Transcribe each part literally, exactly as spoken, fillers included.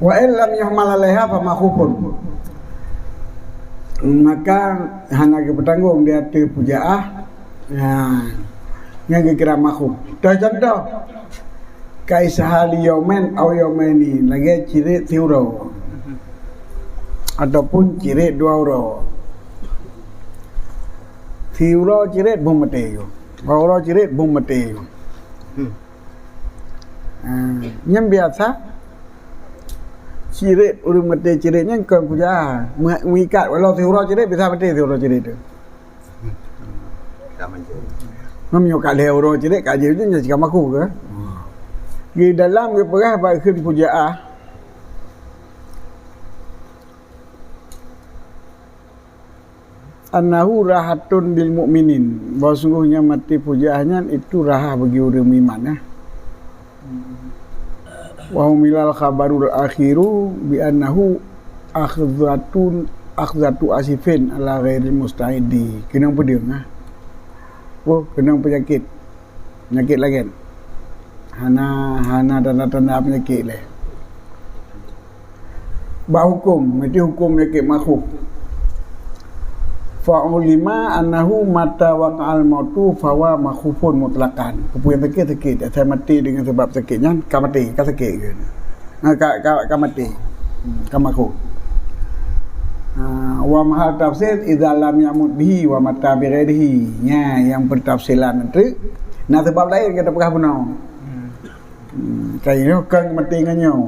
Wa in lam yuhmal alaiha fa makhufun. Maka hana geupeutanggong di ateueh pujaah, ha, nyang geukira makhuf. Contoh, ka isyaha li yaumin au yaumaini, lagèe cirét siuroe ataupun cirét dua uroe. Siuroe cirét boh maté. Dua uroe cirét boh maté. Ha, nyan biasa cirét, ureueng maté cirét nyan kon puja. Me-, meuikat, walau siuroe cirét bisa maté siuroe cirét tu. Meunyoe ka lhèe uroe cirét ka jeuet nyan cit ka makhuf ke? Di dalam geupeugah bak kheun pujaah. Annahu rahatun lil mu'minin, bahwa sungguhnya maté pujaah nyan itu rahah bagi ureueng meuiman, ya. Wa humilal khabarul akhiru bi annahu akhzatun, akhzatu asifin ala ghairil musta'idi. Keunong peudeueng, ha. Oh, keunong peunyakét. Peunyakét lagèe hana, hana tanda-tanda peunyakét lé. Bak huköm, meuti huköm peunyakét makhuf. Fa ulima annahu mata waqa'al mautu fahuwa makhufun mutlaqan. Peue nyang sakét, sakét. Asai maté deungon sabab sakét nyan, ka maté, ka sakét. Ha, ka, ka, ka maté. Hmm, ka makhuf. Ha, wa mahal tafsir idza lam yamut bihi wa mata bi ghairihi. Nya nyang peutafsiran teuk. Na sabab laén ka tapeugah bunoe. Hmm, ka nyoe kon maté ngon nyoe.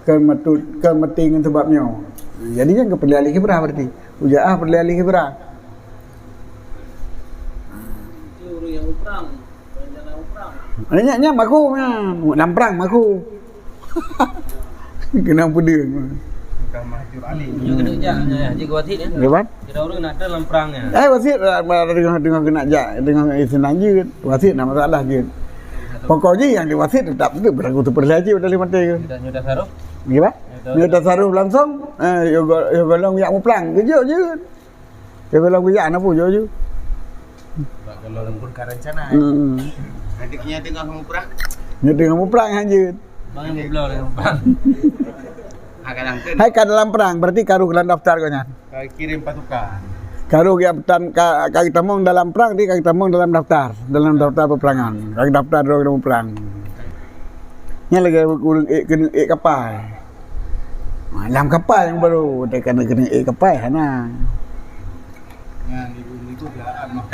Kon maté, kon maté ngon sabab nyoe. Jadi nyan ka peureulèe alih khibrah berarti. Pujaah peureulèe alih khibrah. Itu ureueng nyang muprang. Nyan, nyan makhuf nyan. Lam prang makhuf. Keunong peudeueng. Bukan mahjur alih. Nyoe keuneuk jak, nyoe, ya, jeuet keu wasit, ya? Gimana? Kira ureueng nak lam prang, ya? Eh, wasit, ah, deungon, deungon keuneuk jak, deungon, eh, seunang jeuet. Wasit na masalah jeuet. Pokok jih nyang di wasit tetap tu berlaku seperti lagi pada lima tiga. Nyoe tasaruf? Gimana? Nyoe tasaruf langsung, eh, yo go-, yo golom jak muprang, keu jeuet jeuet. Tapi kalau bijak, hana peue jih. Sebab kalau lôn pun ka rencana, eh. Hmm. Nanti nyan teungoh muprang. Nyan teungoh muprang, hanjeut. Bang nyang geubloe teungoh muprang. Ha, kadang tu. Hai ka dalam perang, berarti ka rôh dalam daftar gobnyan. Ka kirém pasukan. Ka rôh geujak tam-, ka, ka geutamong dalam perang, di ka geutamong dalam daftar, dalam daftar peperangan. Ka geudaftar droe dalam perang. Nyan lagèe ureueng ék, keuneuk ék kapai. Ha, lam kapai nyang barô, teuka keuneuk ék kapai, hana. Nyan ibu-ibu jahat mah.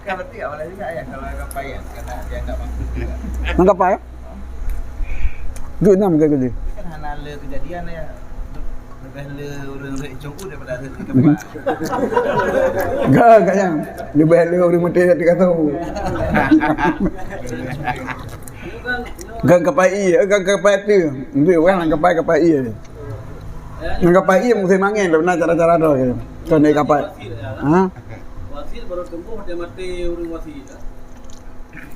Kan berarti awalnya juga ya, kalau kapai ya, kena dianggap makhuf juga. Nang kapai? Duit enam ke gede? Kan hana le kejadian ya. Leubeh le ureueng rek cong u daripada rek kapai. Ga, ga nyang. Leubeh le ureueng mati di ateueh kasô. Kan kapai ie, kan kapai tu. Nang kapai, kapai ie. Nang kapai ie musim angin, dah benar cara-cara tu. Kan naik kapai. Ha? Wasit baru tumbuh dia mati ureueng wasit.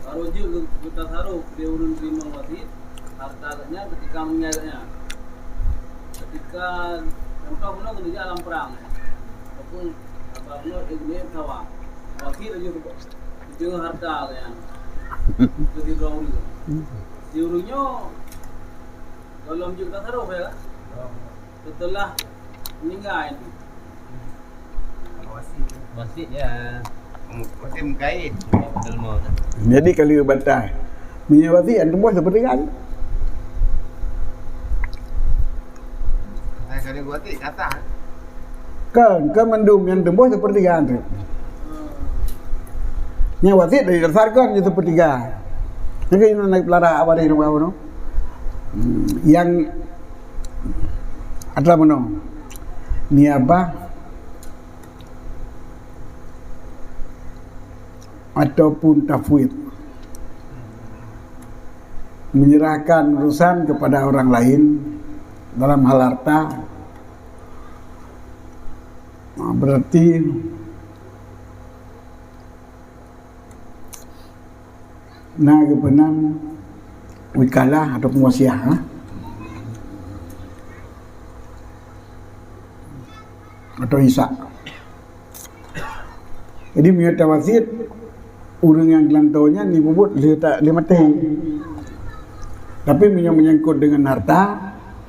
Baru jeuet geutasaruf di ureueng teurimong wasit, harta gobnyan ketika meuninggai gobnyan. Ketika contoh bunoe keuneuk jak lam perang, ataupun apa bunoe di dunia pesawat. Wasit laju keu harta gobnyan. Keu sidroe ureueng. Di ureueng nyoe golom jeuet geutasaruf ya kan? Setelah meuninggai. Wasit ya. Wasit mengkait. Jadi kalau batai. Meunyoe wasit nyang teuboh sepertiga. Nah, kalau wasit kata. Kan, kan mandum nyang teuboh sepertiga tu. Nyang wasit dari dasar kan je sepertiga. Jadi nak pelara awak dari rumah tu. Hmm, yang Atra meunoe, niabah ataupun tafwid, menyerahkan urusan kepada orang lain dalam hal harta, berarti na geupeunan wikalah ataupun wasiah, ha? Atau isyak. Jadi, meunyoe tawasiet, ureueng nyang geulantoe nyan jipeubuet lheueh ta-, lheueh maté. Tapi meunyoe menyangkut dengan harta,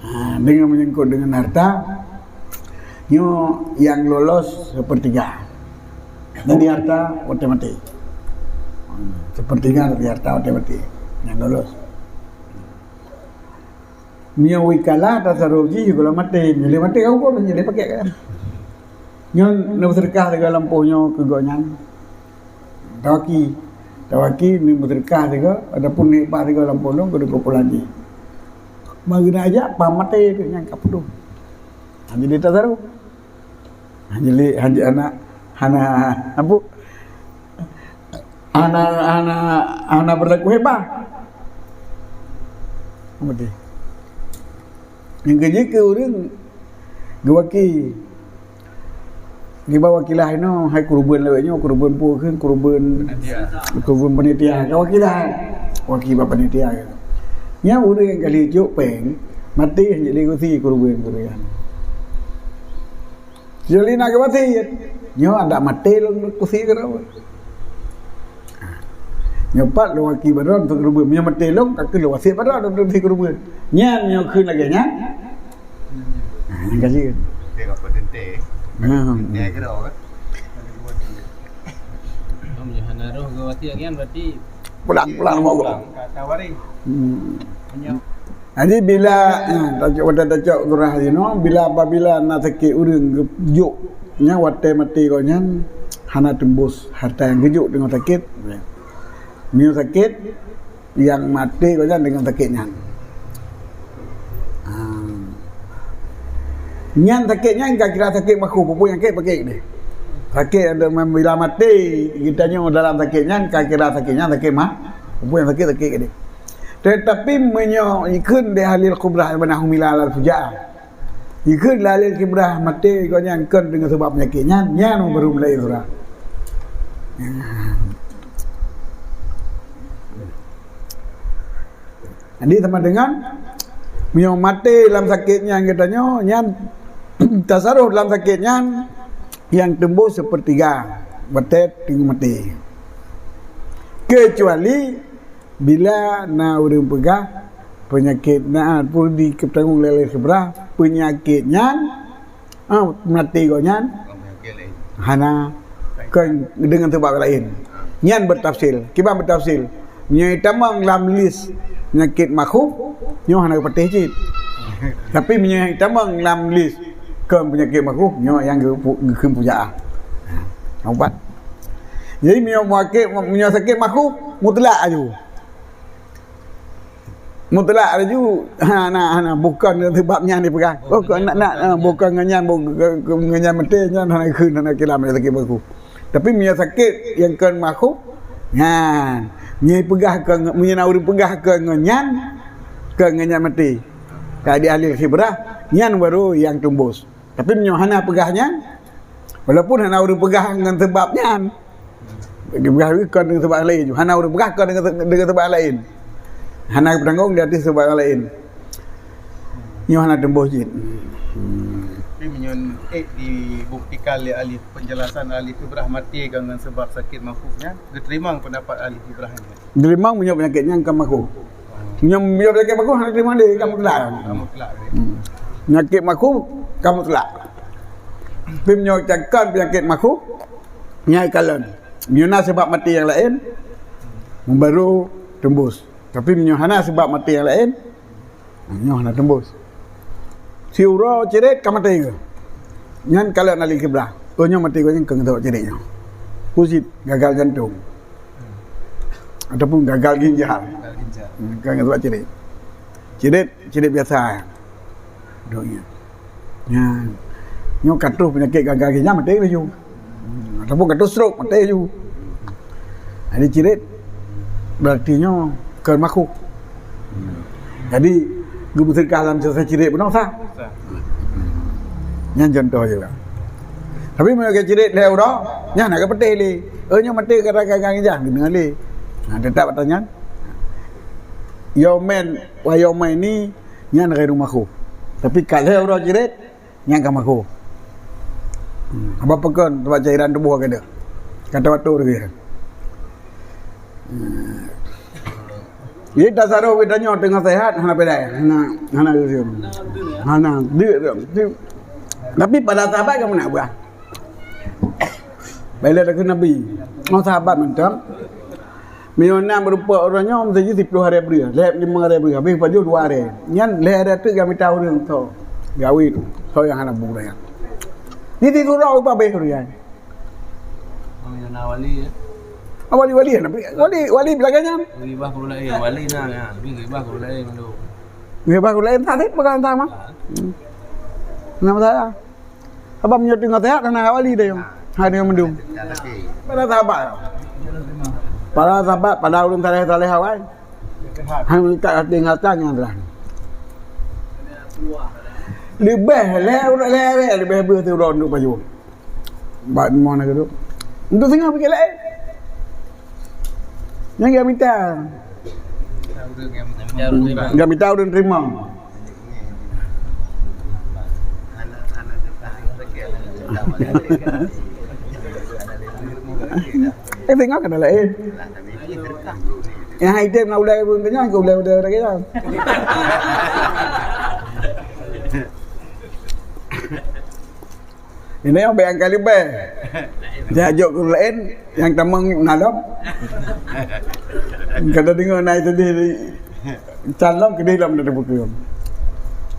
ha, dengan menyangkut dengan harta, nyoe yang lolos sepertiga. Jadi harta watée maté. Sepertiga dari harta watée maté. Yang lolos. Meunyoe wikalah tasaruf jih, kalau maté, meunyoe maté kau pun jadi pakai kan. Nyoe neuseudeukah sigoe lampôh nyoe keu gobnyan. Tawaki. Tawaki neuseudeukah sigoe, ataupun neubah sigoe lampôh nyoe keu pulan jih. Meugeuna aja pam maté tu nyang ka putôh. Ha, jadi tasaruf. Ha, jadi hana, hana, hana, apa? Hana, hana, hana berlaku hibah. Betul. Nyang keujeuet keu ureuëng geuwaki. Geuba wakilah inoe, hai keureubeuen lawét nyoe, keureubeuen peue kheun, keureubeuen, keureubeuen panitia. Ka wakilah. Waki bak panitia. Nyan ureuëng nyang ka lheueh jok péng, maté hana lé geusi keureubeuen-keureubeuen. Jali na geuwasiet. Nyoe adak maté lôn kusi keudroe. Nyoe pat lôn waki baroe untuk keureubeuen. Nyoe maté lôn, ka keuh lôn wasiet baroe untuk kusi keureubeuen. Nyan nyoe kheun lagée nyan. Ha, nyang ka jeuet. Tengok peuteuntèe. Hmm. Peuteuntèe keudroe kan. Om nyoe hana roh geuwasiet lagée nyan berarti pulang, pulang mau gua. Pulang. Ka tawaréh. Hmm. Meunyoe Jadi bila, eh, tacok, watée tacok surah jinoe, bila apabila na sakét ureuëng geujok, nyan watée maté gobnyan hana teumbus harta nyang geujok deungon sakét. Meunyoe sakét, nyang maté gobnyan deungon sakét nyan. Ah. Nyan sakét nyan ka kira sakét makhu, peue nyang sakét pakai deh. Sakét ada bila maté, geutanyoe dalam sakét nyan, ka kira sakét nyan sakét ma-, peue nyang sakét, sakét deh. Tetapi meunyoe ikheun lé ahli khibrah, "Innama humila alal fujaah." Ikheun lé ahli khibrah maté gobnyan kon deungon sabab peunyakét nyan, nyan baru mulai surah. Jadi sama dengan meunyoe maté lam sakét nyan geutanyoe, nyan tasaruf lam sakét nyan nyang teumbus sepertiga, watée teungoh maté. Kecuali bila na ureuëng peugah peunyakét na pun dikeutanggong lé khibrah, peunyakét nyan, ah, maté gobnyan hana kon deungon sabab laén. Nyan beutafsil. Kiban beutafsil. Meunyoe tamong lam lis peunyakét makhu, nyoe hana geupatéh cit. Tapi meunyoe tamong lam lis kon peunyakét makhu, nyoe nyang geu-, geukheun fujaah. Nampak? Jadi meunyoe sakét, meunyoe sakét makhu, mutlak aju. Mutlak laju, hana, hana, bukan deungon sabab nyan dipeugah. Oh, kok nak, nak, ah, bukan ngon nyan, bu-, ngon nyan maté, nyan hana kheun, hana kilam, sakét baku. Tapi meunyoe sakét nyang kon makhu, nyan. Meunyoe peugah kon, meunyoe na ureuëng peugah kon ngon nyan, kon ngon nyan maté. Ka di ahli khibrah, nyan baru nyang teumbus. Tapi meunyoe hana peugah nyan, walaupun hana ureuëng peugah ngon sabab nyan, dipeugah kon deungon sabab laén, hana ureuëng peugah kon deungon, deungon sabab laén. Hana geutanggong di ateueh sabab laén. Nyoe hana teumbus jih. Tapi meunyoe ék dibuktikan lé ahli penjelasan ahli khibrah maté ngon sabab sakét makhu nyan, geuteurimong pendapat ahli khibrah nyan. Teurimong meunyoe peunyakét nyan ka makhu. Meunyoe, meunyoe peunyakét makhu hana teurimong lé, ka mutlak. Ka mutlak lé. Hmm. Peunyakét makhu ka mutlak. Tapi meunyoe kon peunyakét makhu, nyan kalon. Meunyoe na sabab maté nyang laén, baru teumbus. Tapi meunyoe hana sabab maté nyang laén, nyoe hana teumbus. Siuroe cirét ka maté geuh. Nyan kalon ahli khibrah. Oh, nyoe maté geuh nyan keu sabab cirét nyoe. Peue cit gagal jantong. Ataupun gagal ginjal. Gagal ginjal. Hmm, kan sebab cirét. Cirét, cirét biasa. Dok nyan. Nyan. Nyoe ka troh peunyakét gagal ginjal maté laju. Hmm, ataupun ka troh stroke maté laju. Jadi cirét berarti nyoe kon makhu. Jadi, geumeuseudeukah lam seusa cirét bunoe sah. Sah. Nyan contoh je lah. Tapi meunyoe ka cirét lhée uroe, nyan hana geupatéh lé. Oh, nyoe maté gara-gara gagal ginjal, geudeungoe lé. Nah, teutap ata nyan. Yaumain wa yaumaini, nyan ghairu makhu. Tapi ka lhée uroe cirét, nyan ka makhu. Hmm, haba pakon, sabab cairan tuboh ka deuh. Ka tabatur lagée nyan. Hmm. Jadi tasaruf geutanyoe teungoh sehat hana beda. Hana, hana geuseum. Hana. Di, di, tapi para sahabat kan meunan buah. Bila takheun Nabi, oh sahabat mantong. Meunyoe na meurumpok uroe nyoe meusaji siplôh hari breuh, lhèe limong hari breuh, habéh pajoh dua hari. Nyan lhèe hari teuk geumita ureueng tho. Gawét tho nyang hana bu nyan. Di sikureueng upabéh ureueng nyan. Oh, nyang na wali, ya? Ah, wali-wali, ya, Nabi. Wali, wali belagai nyan. Ribah keu laén, wali na, ya. Ribah keu laén mandum. Ribah keu laén, tak ada pegang sama. Hmm. Nama saya? Abang meunyoe teungoh sehat, hana wali dah, yong. Hana mandum. Para sahabat. Para sahabat, pada ureueng saleh-saleh awai. Hana tinggalkan nyang telah. Leubeh lé, leubeh, leubeh, leubeh beuh tu droe untuk pajoh. Bak mon aku tu. Untuk singoh pikir laén. Nyang geumita. Geumita ureueng teurimong. Eh, tengok kena laén. Yang hai tem nak ulai pun kenyang, ke ulai-ulai lagi dah. Ini yang bayangkan lebih. Dia ajak ke lain, yang tamang nalom. Kada dengar naik tadi di calon ke dalam dah buku.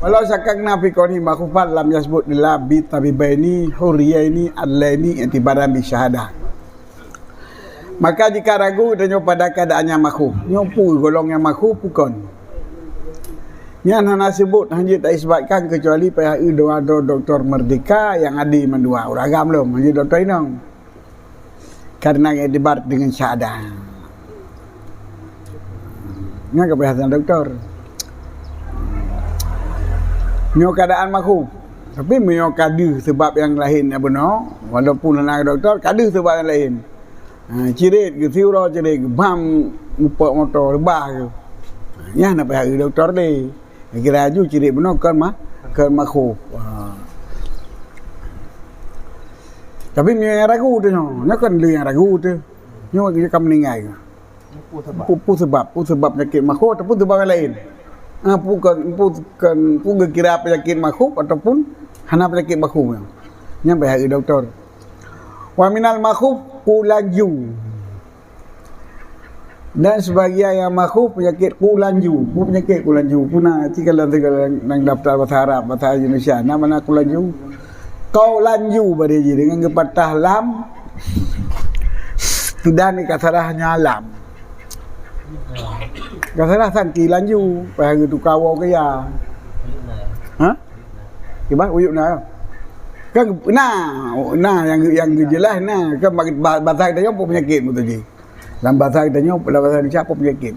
Walau syakakna fi kauni makhufan lam yasbut illa bi tabibaini hurriyaini adlaini i'tibaran bi syahadah. Maka jika ragu tanyoe pada keadaan nyang makhuf, nyoe peue golong nyang makhuf peue kon? Nyan hana seubut, hana jeuet taisbatkan keucuali payah eu dua droe doktor merdeka nyang ade mandua. Ureueng agam lom, hana jeuet doktor inong. Karena iktibar dengan syahadah. Nyan keubiasaan doktor. Nyoe keadaan makhuf. Tapi meunyoe ka deuh seubab nyang laén nyang bunoe, walaupun hana doktor, ka deuh seubab nyang laén. Ha, cirit geuh, siuroe cirit geuh, bam mupok moto, reubah geuh. Nyan na payah eu doktor lé. Kira laju cirit bunoe kon ma-, kon makhuf. Ha. Tapi meunyoe nyang ragu tu nyoe, nyoe kan lé nyang ragu tu. Nyoe ka meuninggai. Peue, peue seubab, peue seubab peunyakét makhuf ataupun seubab nyang laén? Ah, peue kon, peue kon, peue geukira peunyakét makhuf ataupun hana peunyakét makhuf nyan? Nyan payah eu doktor. Wa minal makhuf qulanju. Dan sebagian nyang makhuf peunyakét qulanju. Peue peunyakét qulanju? Peue na, cit ka lôn teuka lam daftar bahasa Arab, bahasa Indonesia. Na makna qulanju? Qaulanju bari jih deungon geupatah lam dan dikasarah nyan lam. Kasarah sangki lanju, payah geutuka woe keu ya. Ha? Kiban uyuek na. Kan na, na nyang, nyang geujeulaih na. Kan ba-, ba-, bahasa geutanyoe peue peunyakét beutôi jih. Lam bahasa geutanyoe, lam bahasa Indonesia peue peunyakét.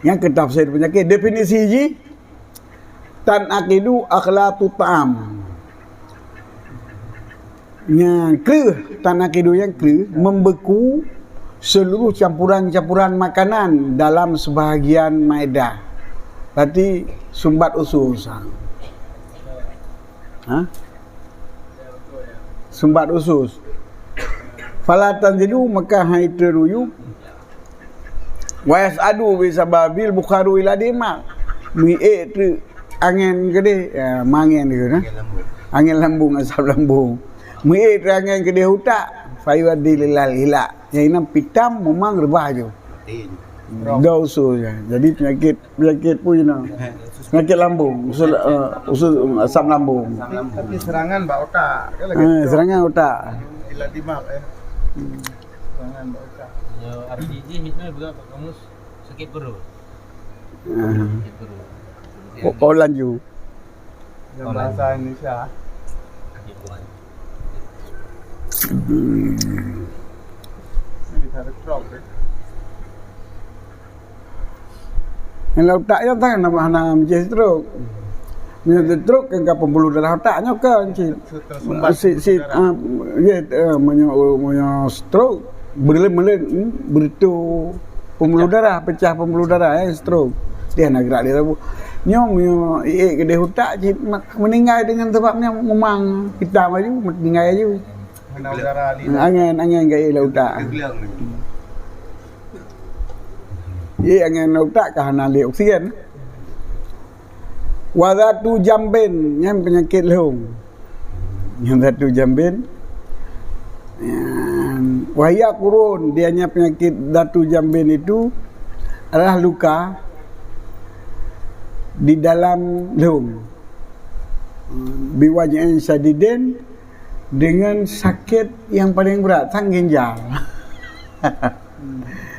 Nyang keu tafsir peunyakét, definisi jih, tanaqidu akhlatu ta'am. Nyang kreueh, tanaqidu nyang kreueh, membeku seluruh campuran-campuran makanan dalam sebahagian maedah. Berarti sumbat usus. Ha? Sumbat usus. Fala tanzilu, maka hai teuruyueb. Wa yas'adu bi sababil bukharu ila dimak. Meuék teuk angén keudeh, ya, mangén keudeh, nah. Angén lambung, asam lambung. Meuék teuk angén keudeh utak, fayuaddi ilal hilak. Nyang inan pitam meumang reubah ju. Dua usus, ya. Jadi penyakit, penyakit pun, you know. Penyakit lambung, usus, eh, usus, asam lambung. Tapi serangan bak utak, kan lagèe tu. Eh, serangan utak. Ila dimak, eh. Serangan bak utak. Ya, arti jih itu juga Pak Kamus sakit perut. Ah. Sakit perut. Oh, oh, lanjut. Dalam bahasa Indonesia. Sakit perut. Hmm. Ini bisa ada stroke, eh. Nyang lam utak nyan tan hana, hana meucéh stroke. Meunyoe stroke kan ka peumbeuluh darah utak nyoe kan cit. Tersumbat si, si, pembuluh darah. Ah, ya, eh, meunyoe, meunyoe stroke, beureuleuen-meuleuen, hmm, beureutoh pembuluh darah, pecah pembuluh darah, eh, stroke. Dia hana gerak dia tabu. Nyoe meunyoe iék keudeh utak cit ma-, meuninggai deungon sabab nyan meumang, hitam laju, meuninggai laju. Hana udara lé. Angén, angén gaya lam utak. Teugleng. Jadi, nyang na utak ka hana lé oksigen. Wa zatu jambin, nyan peunyakét lhong. Nyan zatu jambin. Nyan, wa hiya qurhun, dia nya penyakit zatu jambin itu adalah luka di dalam lhong. Biwaj'in syadidin, dengan sakit yang paling berat, sang ginjal.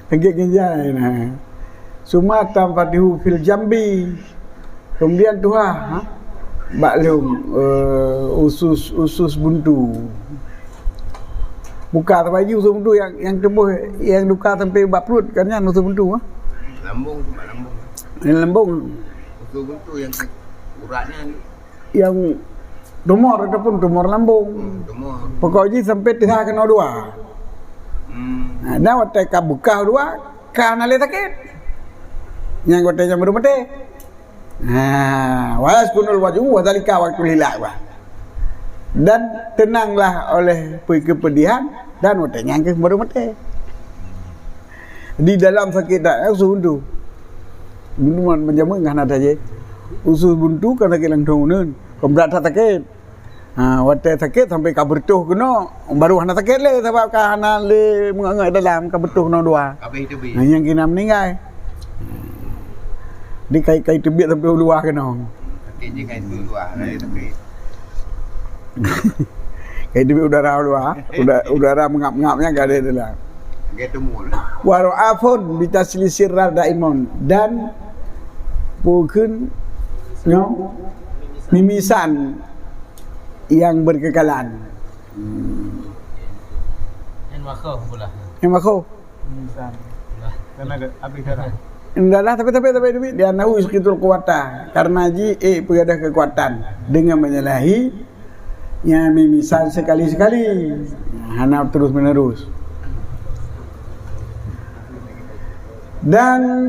Sakit ginjal, nah. Summa tanfatihu fil jambi. Kemudian tuha, ha? Bak lhong, eh, usus, usus buntu. Buka saban jih usus buntu yang, yang teuboh, yang luka sampai bak pruet, kan nyan usus buntu, ha? Lambung tu, bak lambung. Yang lambung. Usus buntu yang urat nyan. Yang tumor ataupun tumor lambung. Hmm, tumor. Pokok jih sampai tuha keunoe dua. Hmm. Nah, dan watèe ka beukah dua, ka hana lé sakét. Nyang watèe nyan baru maté. Nah, wa yaskunul waj'u wa dzalika waqtul hilak, bah. Dan tenanglah oleh pe-, kepedihan dan watèe nyan keuh baru maté. Di dalam sakét that, usus buntu. Buntu man-, manjamé hana tajé. Usus buntu kan sakét langsung uneun. Kon brat that sakét. Ha, watèe sakét sampai ka beureutoh keunoe, baru hana sakét lé sabab ka hana lé meungeut-ngeut dalam, ka beureutoh keunoe dua. Ka abéh teubiet. Ha, nyang keunan meuninggai. Di kai-kai teubiet sampai u luwa keunoe. Sakét jih kai teubiet u luwa, hana lé sakét. Kai teubiet udara u luwa, uda-, udara meungap-ngap nyan ka ada dalam. Sakét tumor. Wa ru'afun bi taslisir rar daimun. Dan peue kheun nyoe mimisan yang berkekalan. Hmm. Nyan makhoh pula. Nyan makhoh. Mimisan. Lah. Karena ada habis darah. Enggak lah, tapi, tapi, tapi, tapi, dia nahu yusqitul quwata. Karena ji, eh, peugadah kekuatan. Dengan menyalahi, nyan mimisan sekali-sekali. Hana terus-menerus. Dan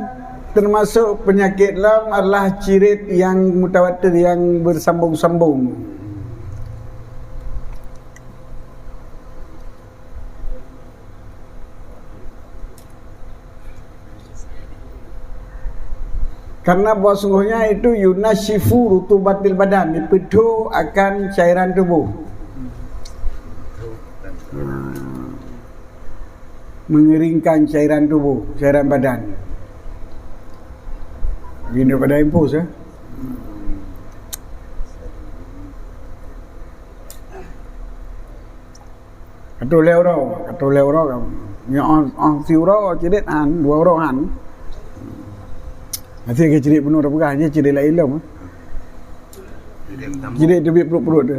termasuk penyakit lom adalah cirit yang mutawatir, yang bersambung-sambung. Karena bahwa sungguhnya itu yunasyifu rutubatil badan, dipeutho akan cairan tubuh. Mengeringkan cairan tubuh, cairan badan. Ini pada infus, ya. Ka troh lhèe uroe, ka troh lhèe uroe. Nyoe ôn, ôn siuroe cirit han, dua uroe han. Hase ka cirit bunoe tapeugah, nyan cirit laén lom. Cirit teubiet pruet-pruet tu.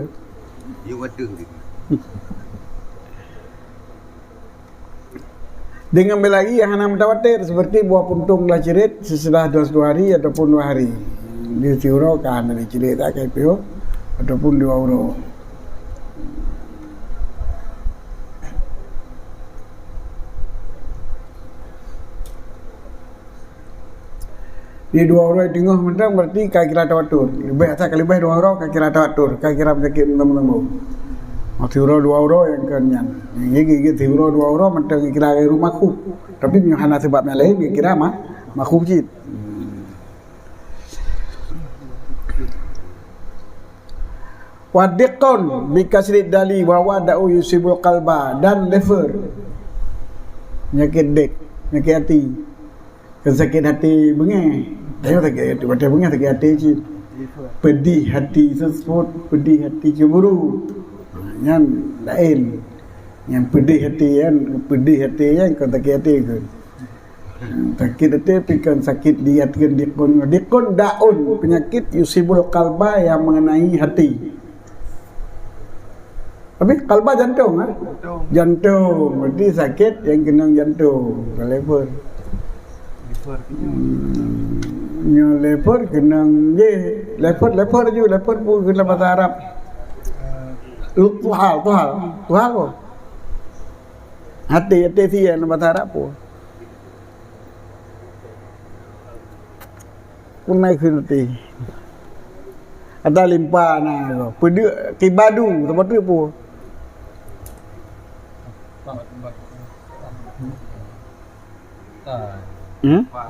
Dengan bela lagi yang hana mutawatir, seperti buah puntong lah cirit sesudah dua puluh hari ataupun dua hari. Di siuroe ka hana cirit dah, ka piôh ataupun dua uroe. Di dua uroe teungoh mantong berarti ka kira tawatur. Leubeh asai ka leubeh dua uroe ka kira tawatur, ka kira penyakit meunan-meunan. Masih uroe dua uroe nyang kon nyan. Nyang gigi siuroe dua uroe mantong kira ghairu makhuf. Tapi meunyoe hana sabab nyang laén kira ma-, makhuf cit. Wa diqqun bi kasri dali wa huwa da'un yusibul qalba, dan lever. Penyakit dek, penyakit hati. Kan sakét até beungéh. Dah sakét até, watèe beungéh sakét até cit. Pedih hati seupôt, pedih hati cemburu. Nyan laén. Nyan pedih até nyan, pedih até nyan kon sakét até kon. Sakét até pi kon sakét diat kon diqqun. Diqqun da'un, penyakit yusibul qalba yang mengenai hati. Tapi qalba jantung, ha? Jantung. Jantung, berarti sakét nyang keunong jantung, bukan lever. Lever. Hmm. Nyoe lever keunong jih. Lever, lever ju, lever peue keunan bahasa Arab? Eh. Lu-, tuhal, tuhal. Tuhal peue? Hati, hati sie keunan bahasa Arab peue? Punai kheun até. Ada limpa na ko. Peudeuk kibadu, teuma tu peue? Hmm? Pa.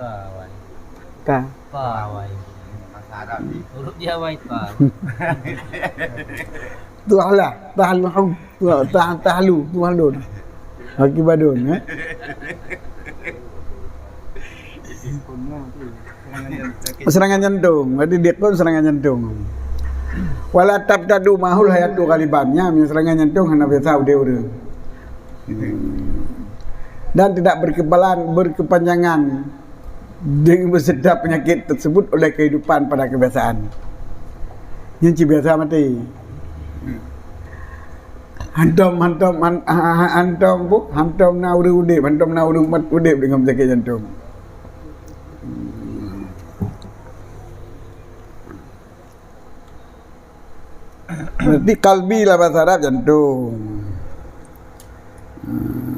Ka. Pa. Bahasa Arab ni. Huruf dia awai pa. Tuah lah, tahan mahum. Tuah, tahan, tahan lu, tuah lu. Bagi badun, eh? Serangan jantung. Berarti dia pun serangan jantung. Wala tabtadu mahul hayatu ghaliban. Ya, serangan jantung hana biasa udah urang. Dan tidak berkebalan, berkepanjangan dengan beserta penyakit tersebut oleh kehidupan pada kebiasaan. Nyan cit biasa mati. Hantom, hantom, han-, han-, hantom bu, hantom na ureuëng udeb, hantom na ureuëng mat udeb dengan penyakit jantung. Berarti kalbi lah bahasa Arab jantung. Hmm.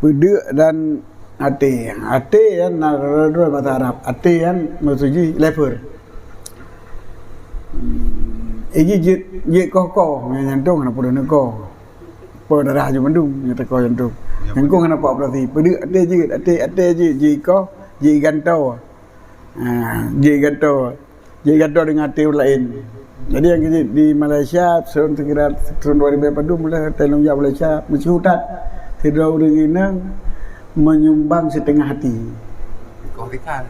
Peudeuk dan até. Até nyan na droe-droe bahasa Arab. Até nyan maksud jih lever. Iji jeuet, jeuet koh-koh, nyang jantung hana peureulèe neukoh. Peue darah ju mandum nyang teukoh jantung. Nyang kong hana operasi. Peudeuk até jeuet, até, até jeuet, jeuet koh, jeuet gantoe. Ha, jeuet gantoe. Jeuet gantoe deungon até ureueng laén. Jadi nyang keujieb di Malaysia, tahun sekira tahun dua ribu padum, mulai teuh lôn jak Malaysia, meusyeuhu that. Sidroe ureueng inong menyumbang setengah hati. Kong tikan.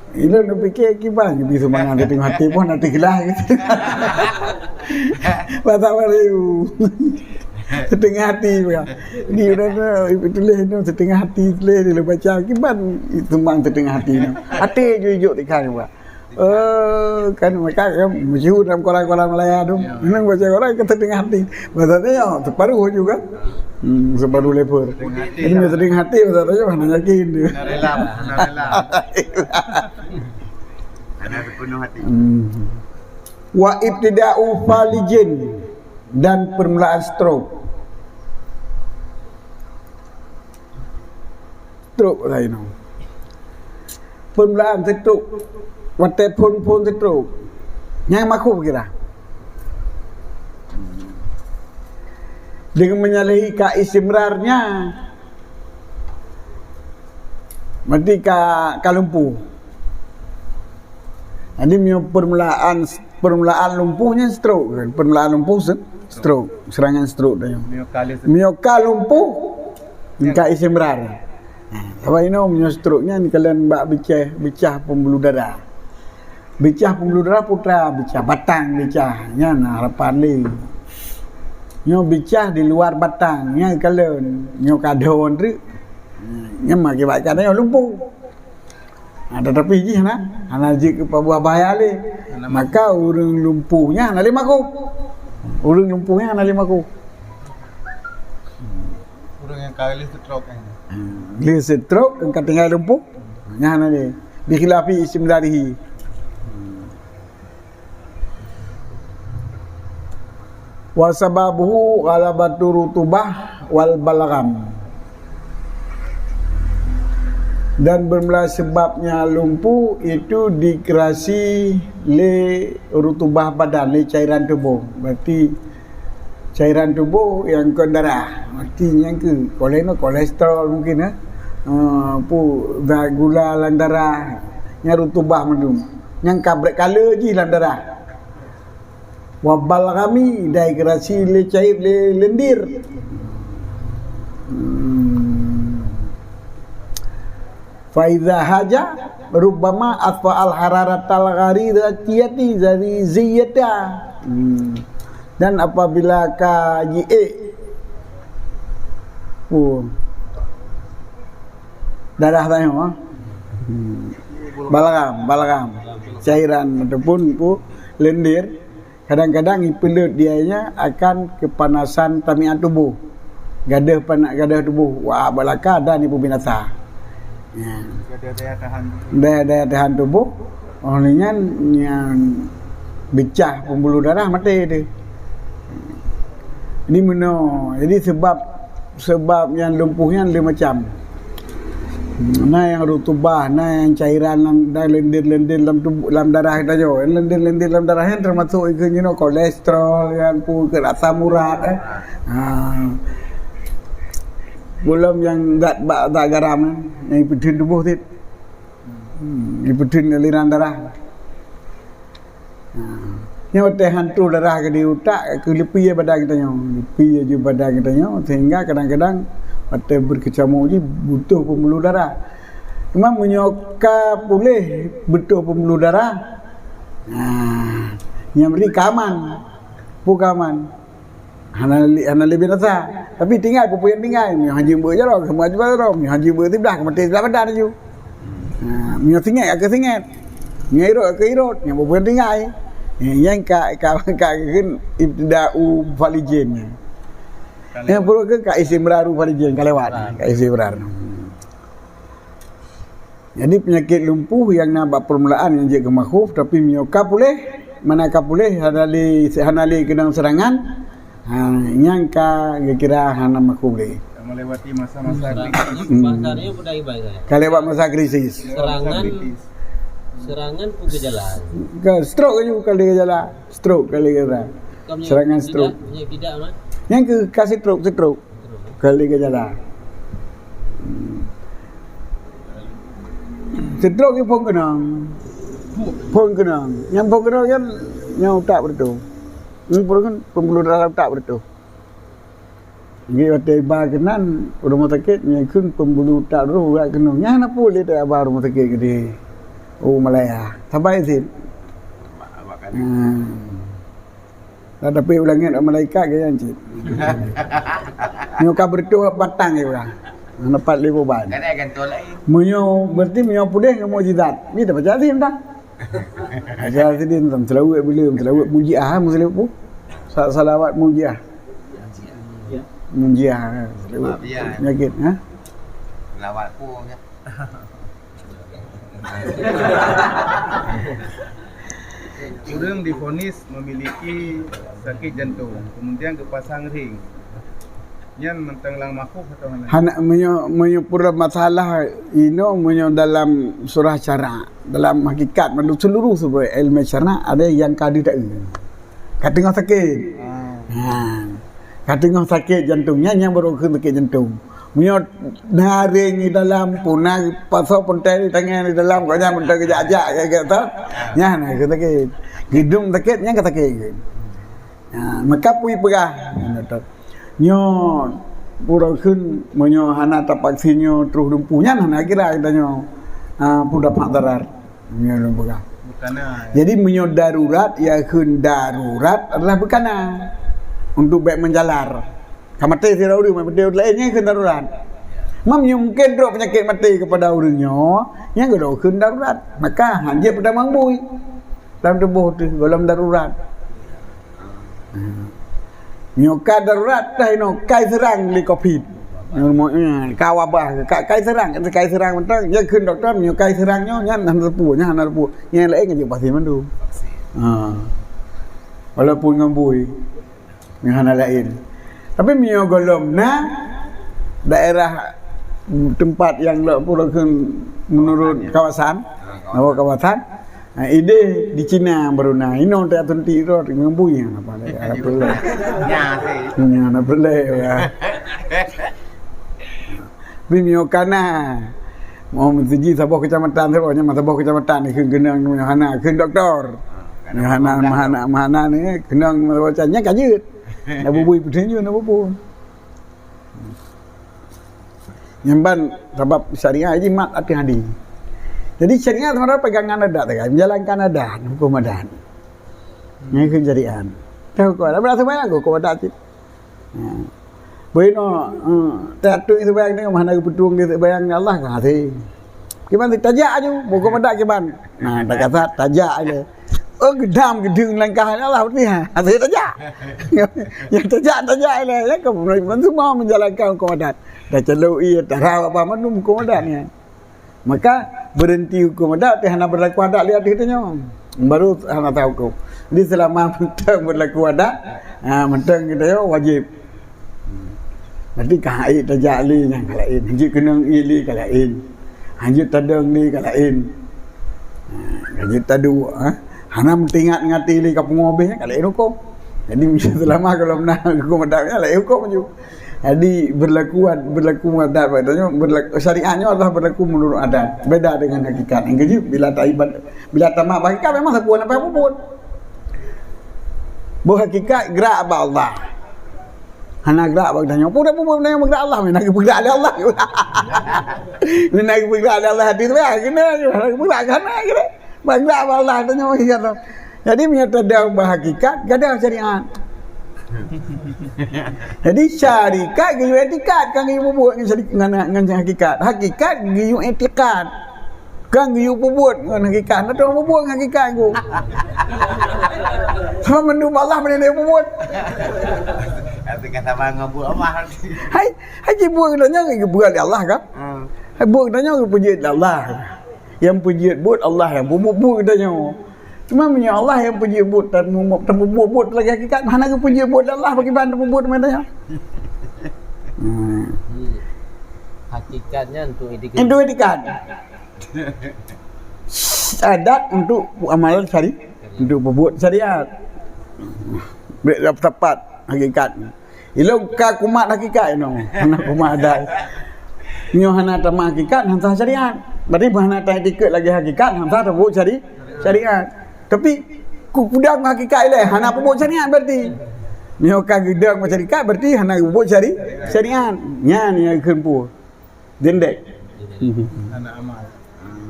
Ilôn neupike kiban geubri sumbangan teungoh até pun até geulah gitu. Bahasa Melayu. Setengah hati pula. Di udah tu, tulis tu setengah hati, tulis dia baca kiban sumbang setengah hati tu. Até ju ijuk tikan pula. Oh, kan mereka kan masyhur dalam koran-koran Malaya tu. Ya. Memang baca koran ke setengah hati. Maksudnya ya, separuh juga. Hmm, separuh leper. Setengah hati. Ini setengah hati, maksudnya mana yakin tu. Hana rela, hana rela. Hana sepenuh hati. Hmm. Wa ibtida'u falijin, dan permulaan stroke. Stroke lain. Permulaan stroke. Watèe phôn-phôn stroke. Nyang makruh kira. Dengan menyalahi ka istimrarnya. Berarti ka, ka lumpuh. Jadi meunyoe permulaan, permulaan lumpuh nyan stroke kan. Permulaan lumpuh se-, stroke, serangan stroke tu. Meunyoe ka lumpuh, ka istimrar. Ha, sabab inoe meunyoe stroke nyan kalon bak bicah, bicah pembuluh darah. Bicah pembuluh darah putra, bicah batang bicah. Nyan harapan lé. Nyoe bicah di luar batang, nyan kalon. Nyoe ka dhoe treuk. Nyan akibat ka nyoe lumpuh. Ha, tetapi jih hana, hana jeuet keu pabuah bahaya lé. Maka ureueng lumpuh nyan hana lé makruh. Ureueng lumpuh nyan hana lé makruh. Ureueng nyang ka gleh stroke nyan. Ha, gleh stroke, ka tinggai lumpuh. Nyan hana lé. Bikhilafi istimrarihi. Wa sababuhu ghalabatu rutubah wal balgham. Dan bermula sebabnya lumpuh itu dikerasi lé rutubah badan, lé cairan tuboh. Berarti cairan tuboh nyang kon darah. Berarti nyang keu koleno-, kolesterol mungkin, eh. Ah, pu, zat gula lam darah. Nyang rutubah mandum. Nyang ka brek kala jih lam darah. Wa balghami, dan dikerasi lé cair lé lendir. Hmm. Fa idza haja rubbama atfa al hararatal gharizatiyati ghariziyata. Hmm. Dan apabila ka jiék, oh, darah tanyoe, ah. Hmm. Balgham, balgham. Cairan ataupun pu lendir, kadang-kadang ipeuleuet dia nya akan kepanasan tabiat tuboh. Gadoh pana-, gadoh tuboh, wah, balaka dan ipeubinasa. Ya. Gadoh daya tahan. Daya, daya tahan tuboh, oh, nyan, nyan bicah pembuluh darah maté tu. Jadi meunoe, jadi sebab, sebab nyang lumpuh nyan lé macam. Na nyang rutubah, na nyang cairan lam, na lendir-lendir lam tuboh, lam darah geutanyoe. Lendir-lendir lam darah nyan teumasok ikeu jinoe kolesterol, kan, peue, ikeu asam urat, eh. Ha. Gohlom nyang zat bak zat garam nyan, nyang ipeutheun tuboh cit. Hmm, ipeutheun aliran darah. Ha. Nyoe watèe han troh darah di utak, keuleupie badan geutanyoe. Leupie laju badan geutanyoe, sehingga kadang-kadang watèe beukeucamuk jih butuh peumeuluh darah. Cuma meunyoe ka puléh butuh peumeuluh darah, ha, nyan berarti ka aman. Peue ka aman? Hana lé, hana lé binasa. Tapi tinggai peue-peue nyang tinggai. Meunyoe han jeuet beuet jaroe, keumah jeuet jaroe. Meunyoe han jeuet beuet siblah, keumaté siblah badan laju. Ha, meunyoe singét, ka singét. Meunyoe irot, ka irot. Nyang peue-peue nyang tinggai. Eh, nyang ka, ka, ka kheun ibtida'u falijin. Nyang peue kheun ka istimraru falijin, ka lewat. Ka istimrar. Jadi, peunyakét lumpuh nyang na bak peurmulaan nyang jeuet keu makhuf, tapi meunyoe ka puléh, mana ka puléh, hana lé, hana lé keunong seurangan, ha, nyang ka geukira hana makhuf lé. Melewati masa-masa kritis. Hmm. Bahasanya mudah ibarat. Ka lewat masa kritis. Serangan, serangan pun gejala. Ka stroke laju ka lé gejala. Stroke ka lé gejala. Serangan stroke. Nyang keu ka stroke, stroke. Ka lé gejala. Stroke nyan phôn keunong. Phôn keunong. Nyang phôn keunong nyan, nyang utak beureutoh. Nyang phôn keunong, peumeuluh darah utak beureutoh. Jadi watèe iba keunan, rumoh sakét, nyang kheun peumeuluh utak beureutoh, urat keunong. Nyan na peue lé teuiba rumoh sakét keudéh. Oh, Malaya. Sabai cit. Hmm. Dah tapi ulangan malaikat ke yang cit. Nyoe ka beureutoh batang ya udah. Dapat lé buban. Kadang gantung lain. Meunyoe, berarti meunyoe puléh ngon mukjizat. Ni dah baca Azim dah. Baca Azim dah, selawat belum, selawat mujiah, selawat pu. Sa-, salawat mujiah. Mujiah, selawat penyakit, ha? Selawat pu, ya. Ureuëng divonis memiliki sakit jantung, kemudian geupasang ring. Nyan mantong lam makhuf atau hana? Hana, meunyoe, meunyoe pura masalah inoe, meunyoe dalam surah syarak, dalam hakikat mandum seluruh subek ilmu syarak, ada yang ka deuh taeu. Ka teungoh sakét. Ah. Ha. Ka teungoh sakét jantung. Nyan nyang baru kheun sakét jantung. Meunyoe na ring di dalam, puna pasoe peunteng di tangan di dalam, kok nyan peunteng geujak-jak, kaya gitu. Nyan na kheun sakét. Geudong sakét, nyan ka sakét. Ha, maka pui peugah. Nyoe, pura kheun, meunyoe hana tapaksin nyoe troh lumpuh, nyan hana kira geutanyoe, ha, peue dapat darar. Nyoe lôn peugah. Beukana. Jadi, meunyoe darurat, ya kheun darurat adalah beukana untuk bèk meujalar. Ka maté sidroe ureueng, maté ureueng laén, nyan kheun darurat. Meunyoe mungken trok peunyakét maté keupada ureueng nyoe, nyan geudong kheun darurat. Maka, hanjeuet peutamong bui lam tuboh teuh, gohlom darurat. Nyoe ka darurat, dah inoe kai seurang lé covid. Nyoe mo-, eh, ka wabah, ka, kai seurang, kai seurang mantong, ya kheun dokto, nyoe kai seurang nyoe, nyan hana teupeu, nyan hana teupeu. Nyang laén kan jeuet pasti mandum. Ha. Walaupun ngon bui, nyan hana laén. Tapi meunyoe gohlom na daerah, mm, tempat yang lok pura kheun menurut kawasan, ha, kawasan, kawasan, Ha, idéh di Cina baru na. Inoe tak tunti rot ngon bui, ha, apa lé, apa lé. Nya sih. Nya, apa lé, ya. Tapi meunyoe kana, mau meutuji saboh kecamatan, saboh, nyan saboh kecamatan ni kheun keunong, hana, kheun doktor. Ha, hana, hana, hana ni, keunong macam nyan ka jeuet. Nak bubui peutunjuk, nak bubui. Nyan ban sabab syariat jimat ateueh hadih. Jadi syariat sebenarnya pegangan adat sagai, menjalankan adat, hukum adat. Nyan keu syariat. Teu hukum adat, berasa bayang hukum adat cit. Ha. Bui no, eh, tak tu sembahyang ni, mana geupeutong dia sembahyang Allah kan hati. Kiban tajak aju, hukum adat kiban. Nah, tak kata tajak aja. Oh, geudam geudeueng langkah Allah berarti, ha. Hati tajak. Yang tajak, tajak aja. Ya, kan semua menjalankan hukum adat. Dah celok iya, tak tahu apa mana hukum adat ni. Maka, berhenti hukum adat, tapi hana berlaku adat lihat di kita nyoe. Baru hana tahu hukum. Jadi, selama mantong berlaku adat, ha, mantong kita nyoe wajib. Berarti ka hait tajak lé nyan ka laén. Jeuet keunong ie lé ka laén. Hanjeuet tadong lé ka laén. Ha, hanjeuet taduek, ha. Hana meutingat ngon até lé ka pungo abéh, ka laén hukôm. Jadi, meunyoe seulama gohlom na hukôm adat, ka laén hukôm ju. Jadi, berlaku ad-, berlaku adat, maksudnya, berlaku, syariat nyoe adalah berlaku menurut adat. Beda dengan hakikat. Nyang keujeuet, bila taibat, bila tamat bak hakikat, memang sapeue na payah peubuet. Boh hakikat, gerak bak Allah. Hana gerak bak geutanyoe. Peue dah peubuet geutanyoe, meugerak Allah. Meunan geupeugerak lé Allah. Meunan geupeugerak lé Allah, hati tu, ya, kena, hana geupeugerak, hana kena. Bak gerak bak Allah, tanyoe, ya, tu. Jadi, meunyoe tadong bak hakikat, gadôh syariat. Jadi, syarikat geuyue iktikad, kan geuyue peubuet ngon syari-, ngon, ngon hakikat. Hakikat geuyue iktikad. Kan geuyue peubuet ngon hakikat. Nah, tu peubuet ngon hakikat ku. Sama mandum Allah mana dia peubuet. Tapi kata bang buat Allah. Hai, hai, buet geutanyoe geupeubuet lé Allah kan? Hmm. Hai, buet geutanyoe geupeubuet lé Allah. Nyang peujeuet buet Allah nyang peubuet buet geutanyoe. Cuma meunyoe Allah nyang peujeuet buet dan mu-, dan peubuet buet lagèe hakikat, hana geupeubuet buet Allah, bagaimana peubuet geutanyoe? Hmm. Hakikat nyan untuk iktikad. Untuk iktikad. Adat untuk amalan syari-, untuk peubuet syariat. Bèk tepat hakikat. Ilôn ka kumat hakikat inoe. Hana kumat adat. Nyoe hana tamat hakikat, hana sah syariat. Berarti hana taiktikad lagèe hakikat, hana sah tabuet syari-, syariat. Tapi, ku-, kudong hakikat ilèe, hana peubuet syariat berarti. Nyoe ka geudong syariat, berarti hana peubuet syari-, syariat. Nyan nyang kheun peue. Dendek. Hana amal.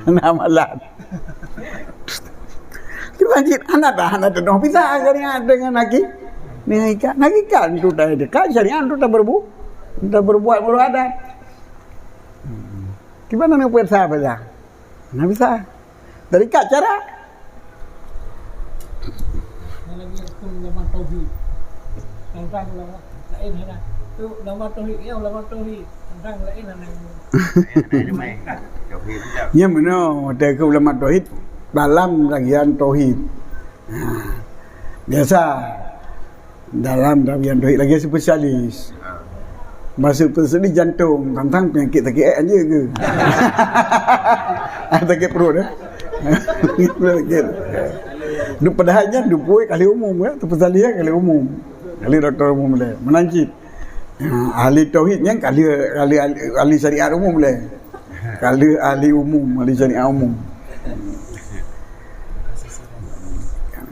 Hana amalan. Kita cit hana dah, hana teunoh bisa syariat dengan haki-, dengan hakikat. Hakikat tu dah dekat syariat tu dah berbu-, dah berbuat menurut adat. Kiban na peue sa beza? Hana bisa. Dari kat cara. Nyan lagèe rukun ulama tauhid. Tang-tang ulama laén hana. Tu ulama tauhid, ya ulama tauhid. Tang-tang laén hana. Nyan meunoe, watèe keu ulama tauhid dalam bagian tauhid. Ha. Biasa. Dalam, dalam nyang doh lagèe spesialis. Maksud spesialis jantong, tang-tang penyakit sakit èk hanjeuet keu? Ah, sakit perut, eh? Sakit. Padahai nyan dua puluh kali umum, eh? Spesialis, eh, kali umum. Kali doktor umum lé. Meunan cit. Ah, ahli tauhid nyan kali, kali, kali, kali syariat umum lé. Ka lheueh ahli umum, ahli syariah umum.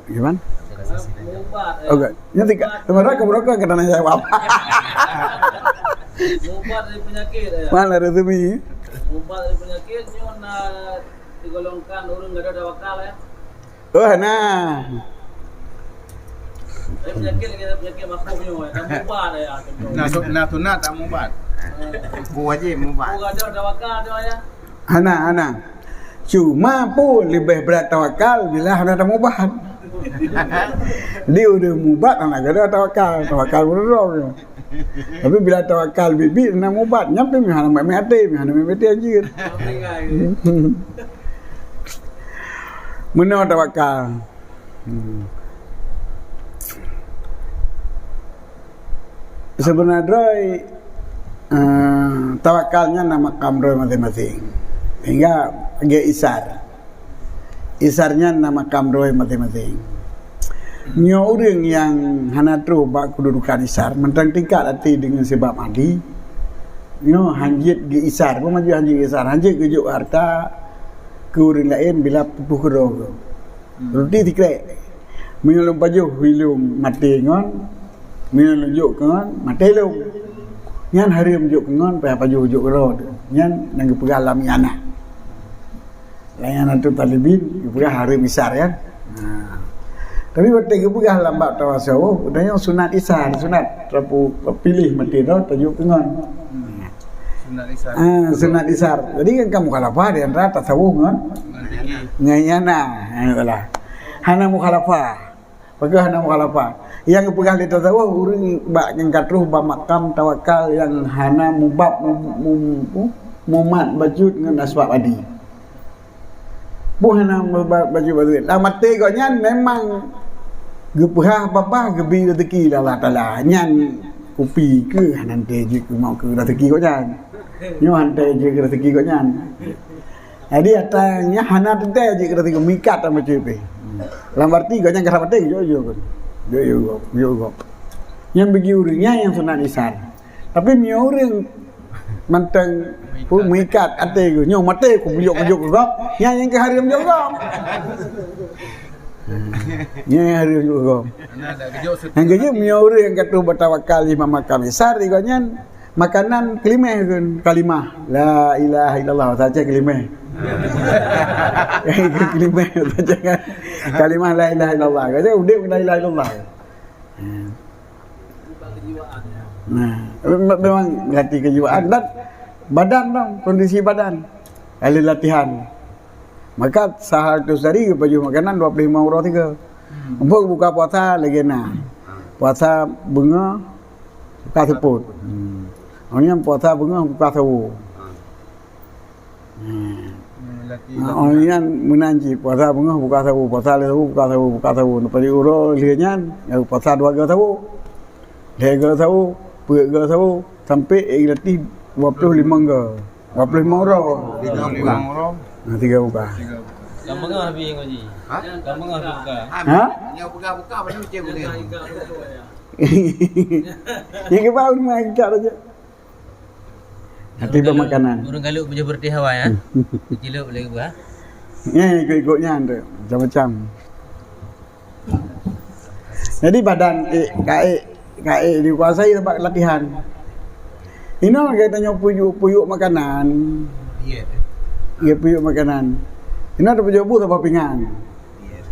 Gimana? Oke. Nanti ka, sementara kamu rokok, kita nanya jawab. Ubat dari penyakit, ya. Mana resmi? Ubat dari penyakit, nyoe na digolongkan ureueng gadôh tawakal, ya. Oh, nah. Tapi penyakit lagi, penyakit makruh nyoe, ya. Kamu ubat, ya, contoh. Nah, su-, nah, sunat tak mubat. Bu wajib mubat. Bu gadôh tawakal tu, ya. Hana, hana. Cuma pun lebih berat tawakal bila hana tamubat. Di ureueng mubat hana gadôh tawakal, tawakal ureueng. Tapi bila tawakal biet-biet hana mubat, nyan pih hana meu'at até, hana meu'at até jeuet. Meunoe tawakal. Hmm. Seubeuna droe, eh, tawakal nyan na makam droe maséng-maséng. Sehingga lagèe isar. Isar nyan na makam droe maséng-maséng. Nyoe ureueng nyang hana troh bak keududukan isar, mantong tingkat até deungon sabab hadi, nyoe hanjeuet geu-isar, peue maksud hanjeuet geu-isar? Hanjeuet geujok harta keu ureueng laén bila putôh keudroe. Ruti sikrek. Meunyoe lôn pajoh, ilôn maté ngon. Meunyoe lôn jok keu ngon, maté lôn. Nyan hareuem jok keu ngon, payah pajoh jok keu droe. Nyan nyang geupeugah lam ianah. Lam ianah tu talibin, geupeugah hareuem isar, kan? Ha. Tapi watèe geupeugah lam bab tasawuf, udah nyoe sunat isar, sunat tapu-, tapiléh maté droe, tajok keu ngon. Sunat isar. Ah, sunat isar. Jadi kan ka mukhalafah di antara tasawuf ngon, ngon ianah. Ha, itulah. Hana mukhalafah. Pakon hana mukhalafah? Nyang geupeugah lé tasawuf, ureueng bak nyang ka troh bak makam tawakal nyang hana mubat mu-, mu-, mu-, mumat bacut ngon asbab hadi. Peue hana ba-, bacut-bacut. Lam até gobnyan memang geupeuhah babah geubi raseuki lé Allah Taala. Nyan kupi keuh hana teuh jeuet keu mau keu raseuki gobnyan. Nyoe hana teuh jeuet keu raseuki gobnyan. Jadi ata nyan hana teuntèe jeuet keu mikat dan bacut pih. Lam arti gobnyan ka maté, jok, jok, jok, jok, jok. Nyan bagi ureueng nyan nyang sunat isar. Tapi meunyoe ureueng mantong, oh, mikat até geuh, nyoe maté ku jok, jok keu gob, nyan nyang ka hareuem jok gob. Nyan nyang hareuem jok gob. Nyang keujeuet meunyoe ureueng nyang ka troh batawakal imam makam isar, di gobnyan makanan keulimeh kheun, kalimah. La ilaha illallah, bahasa Aceh keulimeh. Keulimeh, bahasa Aceh kan. Kalimah la ilaha illallah. Kata udép la ilaha illallah. Nah, me-, memang latih kejiwaan dan badan dong, kondisi badan. Ahli latihan. Maka sehari tu sehari pajoh makanan dua puluh lima uroe tiga. Empat buka puasa lagèe na. Puasa beungoh, buka seupôt. Hmm. Orang yang puasa beungoh, buka sawo. Hmm. Nah, orang yang meunan cit, puasa beungoh, buka sawo, puasa lhèe sawo, buka sawo, buka sawo. Lepas uroe lhèe nyan, ya, puasa dua ga sawo. Lhèe ga sawo, peuet ga sawo, sampai ék latih dua puluh lima ga. Dua puluh lima uroe. Tiga buka. Nah, tiga buka. Lam beungoh habis ngaji. Ha? Lam beungoh habis buka. Ha? Nyang buka-buka baru cek boleh. Yang ke bawah rumah kita aja. Nanti ureueng galak, makanan. Ureueng galak bujur berarti hawa ya. Kecilok boleh buah. Ya, ikut-ikutnya tu. Macam-macam. Jadi badan ék, ka ék, ka ék dikuasai sebab latihan. Inoe lagèe tanyoe puyuek-puyuek makanan. Iya. Iya, puyuek makanan. Inoe tapajoh bu saboh pingan.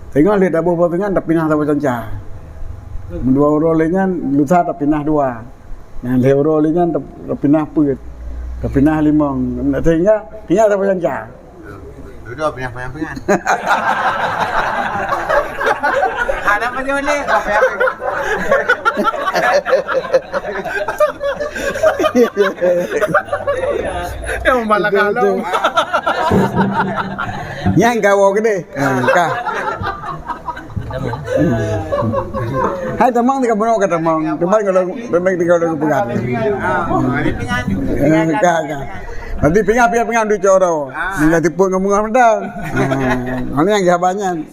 Teungoh lheueh taboh boh pingan, tapinah saboh canca. Meudua uroe lheueh nyan, lusa tapinah dua. Nyang lhèe uroe lheueh nyan tap-, tapinah peuet, tapinah limong. Sehingga, sehingga tapinah canca. Duduk pinah-pinah. Ada apa je boleh? Yang malah kalau. Nyang gawa gede. Ha, ka. Hai tamong tiga bunoe ka tamong. Teuma kalau teuma tiga bunoe peugah. Ka, ka. Nanti pingan, pingan, pingan duek cok droe. Tinggal teupeue ngon beungoh mantong. Ha, ini yang gaban nyan.